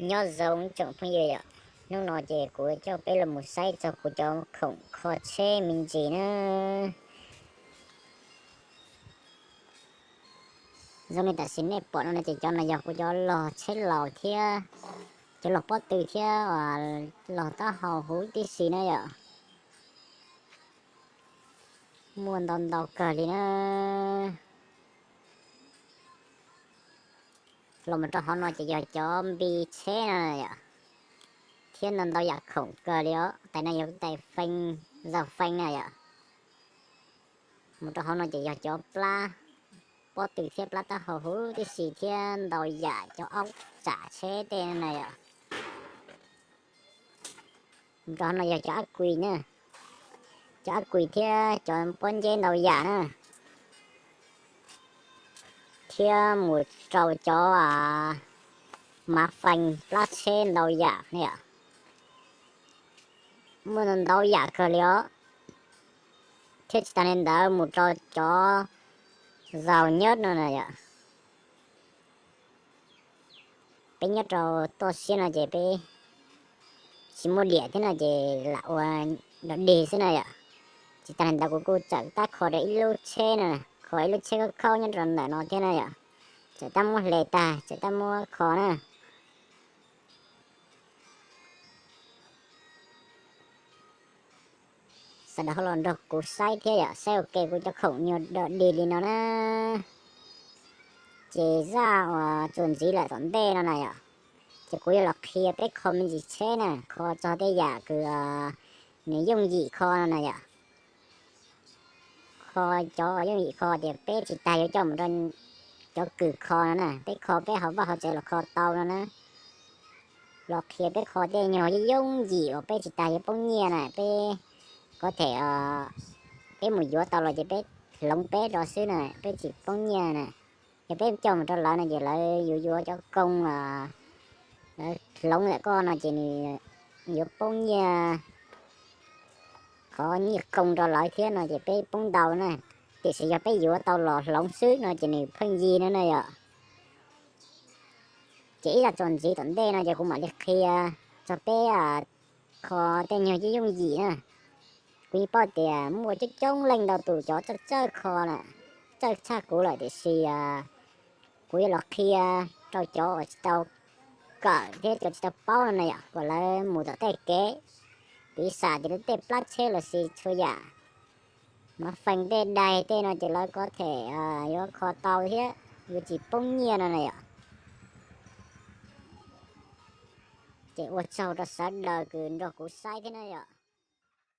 Nyob zoo tsoom phooj ywg yom, hnub no ces kuv coj peb los mus saib txog kuv cov khoom kho tsheb me ntsis na. Zoo li tam sim nej pom no no ces cov no yog kuv cov log tsheb laus thiab cov log pob tw thiab log taub hau huv tib si na yom. Muaj ntau ntau kawg li na. Los mus rau hauv no ces yog cov npi tsheb no yom, thiab ntau ntau yam khoom kawg li os. Tais no yog tais fee, zaug fee na yom. Mus rau hauv no ces yog cov plab pob tw thiab plab taub hau huv tib si thiab ntau yam cov aub tsam tsheb tej na yom. Mus rau hauv no yog cov ab kui na, cov ab kui thiab cov pob nceb ntau yam na, thiab mus rau cov mav fee plab tsheb ntau yam na yom. Muaj ntau yam kawg li os. Thiab tsis tas li ntawd mus rau cov zaug nyab no na yom. Peb nyob rau toj siab no ces peb tsis muaj diam thiab no ces lam ua dog dig xwb na yom. Tsis tas li ntawd kuv kuj txawm tab kho rau ib lub tsheb no, kho ib lub tsheb khaub khaub nyob rau ntawm no thiab na yom. Txawm tab muab hle tag, txawm tab muab kho na. Sawv daws ho los nrog kuv saib thiab yom, saib ua ke kuv cov khoom nyuag dog dig li no na. Ces zaj uas txuas ntxiv lawm tom ntej no na yom, ces kuv yuav los qhia peb kho me ntsis tsheb na, kho txog tej yam kws nws yooj yim kho no na yom. Kho cov yooj yim kho tias peb tsis tas yuav coj mus rau cov kws kho no na, peb kho peb hauv vaj hauv tsev los kho tau no na. Los qhia peb kho tej nyuag yooj yim uas peb tsis tas yuav poob nyiaj na, peb có thể peb mus yuav tau los ces peb hloov peb rau xwb na, peb tsis poob nyiaj na. Yog peb coj mus rau lawv no ces lawv yuav yuav cov koo, lawv hloov lawm koj no ces nws yuav poob nyiaj, qhov nyiaj koo rau lawv thiab no ces peb poob ntau na. Tiam sis yog peb yuav tau los hloov xwb no ces nws pheej yig no na yom. Ces ib zaj txuas ntxiv tom ntej no ces kuv mam li qhia txog peb kho tej nyuag yooj yim na. Kuv yeej paub tias muaj coob coob leej ntau tus cov txawj txawj kho, txawj tshaj kuv lawm tiam sis kuv yuav los qhia rau cov uas tsis tau kawm thiab cov tsis tau paub no na yom, kom lawv mus tom tej kev. Piv xam tias lawv tej plab tsheb los sis txhua yam, mav fees tej daig tej no ces lawv có thể yuav kho tau thiab yuav tsis poob nyiaj no na yom. Ces ua tsaug rau sawv daws kws nrog kuv saib thiab na yom.